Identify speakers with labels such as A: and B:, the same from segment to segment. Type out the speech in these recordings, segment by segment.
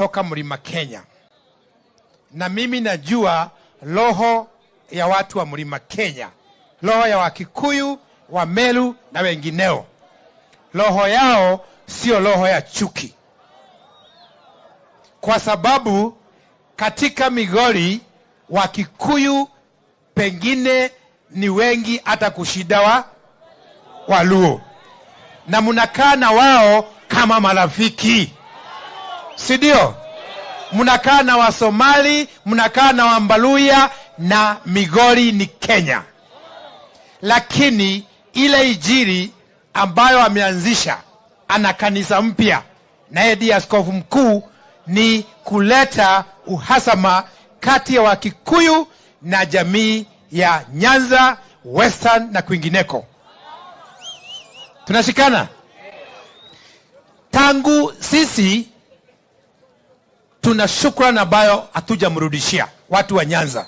A: Toka Mlima Kenya, na mimi najua roho ya watu wa Mlima Kenya, roho ya Wakikuyu, wa Meru na wengineo. Roho yao sio roho ya chuki, kwa sababu katika Migori Wakikuyu pengine ni wengi hata kushinda wa Waluo, na mnakaa na wao kama marafiki, si ndio? Mnakaa na Wasomali, mnakaa na Wambaluya, na Migori ni Kenya. Lakini ile injili ambayo ameanzisha, ana kanisa mpya, naye ndiye askofu mkuu, ni kuleta uhasama kati ya Wakikuyu na jamii ya Nyanza, Western na kwingineko. Tunashikana tangu sisi tuna shukrani ambayo hatujamrudishia watu wa Nyanza.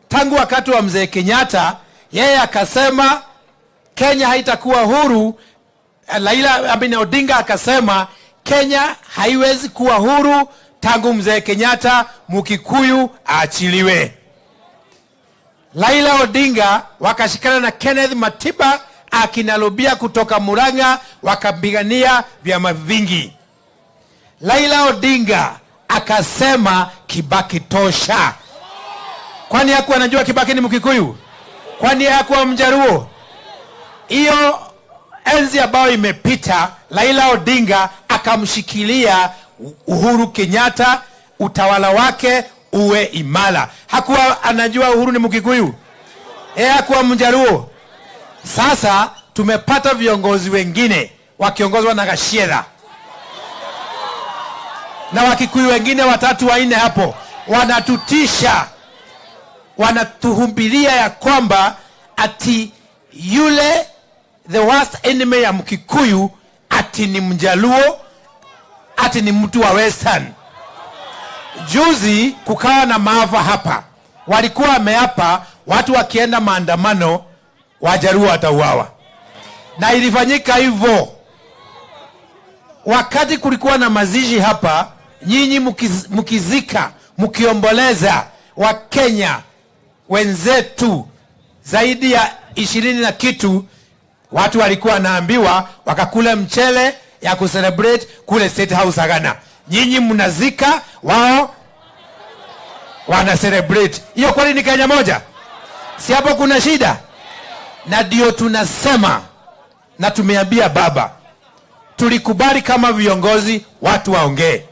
A: Tangu wakati wa mzee Kenyatta, yeye akasema Kenya haitakuwa huru. Raila Amini Odinga akasema Kenya haiwezi kuwa huru tangu mzee Kenyatta Mkikuyu aachiliwe. Raila Odinga wakashikana na Kenneth Matiba akina Rubia kutoka Murang'a wakapigania vyama vingi. Raila Odinga akasema Kibaki tosha. Kwani hakuwa anajua Kibaki ni Mkikuyu? Kwani hakuwa Mjaruo? Hiyo enzi ambayo imepita, Raila Odinga akamshikilia Uhuru Kenyatta, utawala wake uwe imara. Hakuwa anajua Uhuru ni Mkikuyu, yeye hakuwa Mjaruo. Sasa tumepata viongozi wengine wakiongozwa na Gachagua na Wakikuyu wengine watatu wanne hapo, wanatutisha, wanatuhubiria ya kwamba ati yule the worst enemy ya Mkikuyu ati ni Mjaluo, ati ni mtu wa Western. Juzi kukawa na maafa hapa, walikuwa wameapa watu wakienda maandamano Wajaluo watauawa, na ilifanyika hivyo. Wakati kulikuwa na mazishi hapa, nyinyi mkizika, mkiomboleza Wakenya wenzetu zaidi ya 20 na kitu, watu walikuwa wanaambiwa wakakula mchele ya kucelebrate kule State House Sagana. Nyinyi mnazika, wao wana celebrate. Hiyo kweli ni Kenya moja? Si hapo kuna shida? Na ndio tunasema na tumeambia baba, tulikubali kama viongozi watu waongee,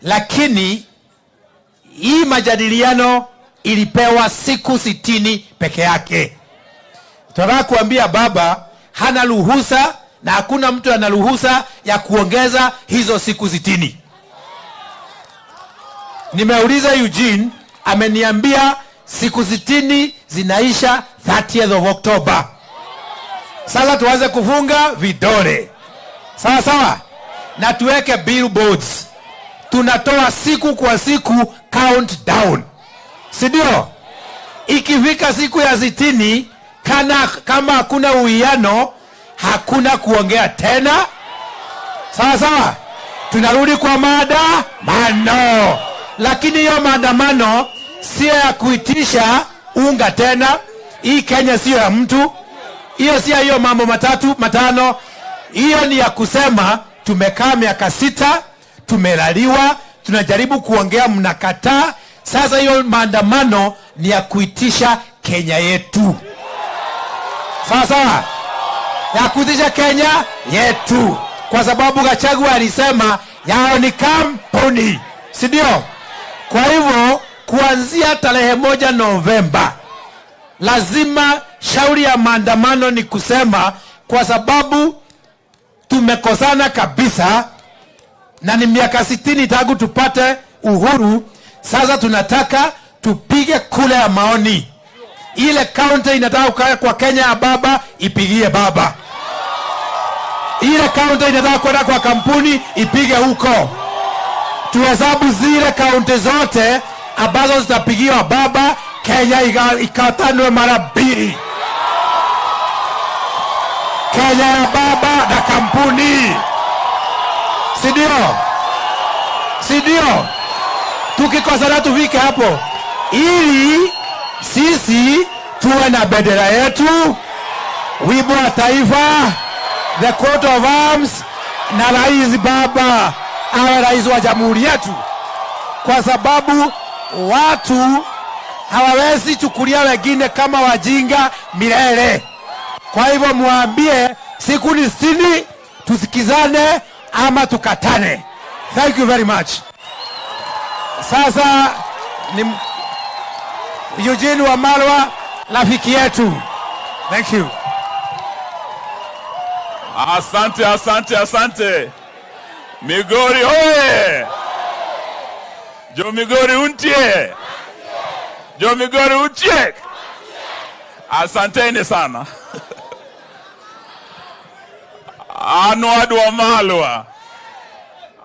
A: lakini hii majadiliano ilipewa siku 60 peke yake. Tunataka kuambia baba hana ruhusa na hakuna mtu ana ruhusa ya kuongeza hizo siku 60. Nimeuliza Eugene, ameniambia siku 60 zinaisha 30th of October. Sasa tuanze kufunga vidole, sawa sawa, na tuweke billboards. Tunatoa siku kwa siku countdown, si ndio? Ikifika siku ya 60 kama hakuna uwiano, hakuna kuongea tena, sawa sawa, tunarudi kwa maandamano. Lakini hiyo maandamano sio ya kuitisha unga tena. Hii Kenya sio ya mtu, hiyo sio hiyo mambo matatu matano. Hiyo ni ya kusema tumekaa miaka 6, tumelaliwa, tunajaribu kuongea, mnakataa. Sasa hiyo maandamano ni ya kuitisha Kenya yetu, sawa sawa, ya kuitisha Kenya yetu, kwa sababu Gachagua alisema yao ni kampuni, si ndio? Kwa hivyo kuanzia tarehe 1 Novemba lazima shauri ya maandamano ni kusema, kwa sababu tumekosana kabisa na ni miaka 60 tangu tupate uhuru. Sasa tunataka tupige kura ya maoni. Ile kaunti inataka kukaa kwa Kenya ya baba ipigie baba, ile kaunti inataka kwenda kwa kampuni ipige huko. Tuhesabu zile kaunti zote ambazo zitapigiwa baba, Kenya ikatanwe mara mbili. Kenya ya baba na kampuni, si ndio? Si ndio? Tukikosana tufike hapo, ili sisi tuwe na bendera yetu, wimbo wa taifa, the coat of arms, na rais baba awe rais wa jamhuri yetu, kwa sababu watu hawawezi chukulia wengine kama wajinga milele. Kwa hivyo mwambie siku ni 60, tusikizane ama tukatane. Thank you very much. Sasa ni Eugene Wamalwa, rafiki yetu. Thank you.
B: Asante, asante, asante. Migori oye! Jo Migori untie! Jo Migori untie! Asanteni sana. An wuod Wamalwa.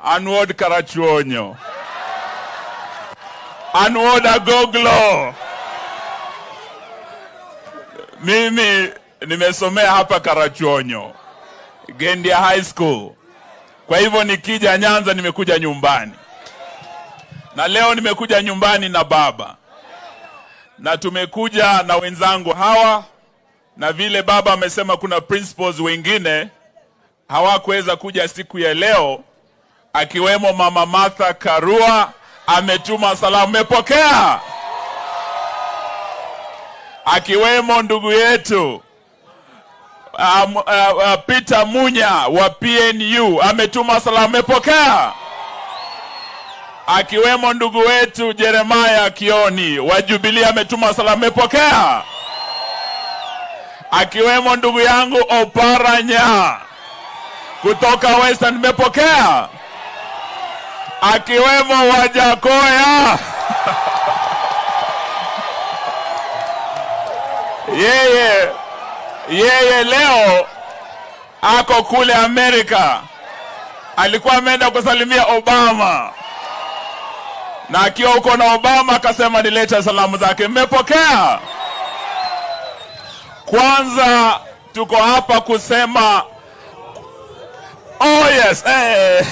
B: An wuod Karachuonyo. An wuod Agoglo. Mimi nimesomea hapa Karachuonyo, Gendia High School. Kwa hivyo nikija Nyanza nimekuja nyumbani, na leo nimekuja nyumbani na baba, na tumekuja na wenzangu hawa, na vile baba amesema kuna principals wengine hawakuweza kuja siku ya leo, akiwemo Mama Martha Karua ametuma salamu, mmepokea? Akiwemo ndugu yetu Peter Munya wa PNU ametuma salamu, mmepokea? Akiwemo ndugu wetu Jeremiah Kioni wa Jubilee ametuma salamu, mmepokea? Akiwemo ndugu yangu Oparanya kutoka Western, mmepokea? Akiwemo Wajackoyah yeye leo ako kule Amerika, alikuwa ameenda kusalimia Obama, na akiwa huko na Obama akasema nilete salamu zake. Mmepokea? Kwanza tuko hapa kusema oh yes, eh.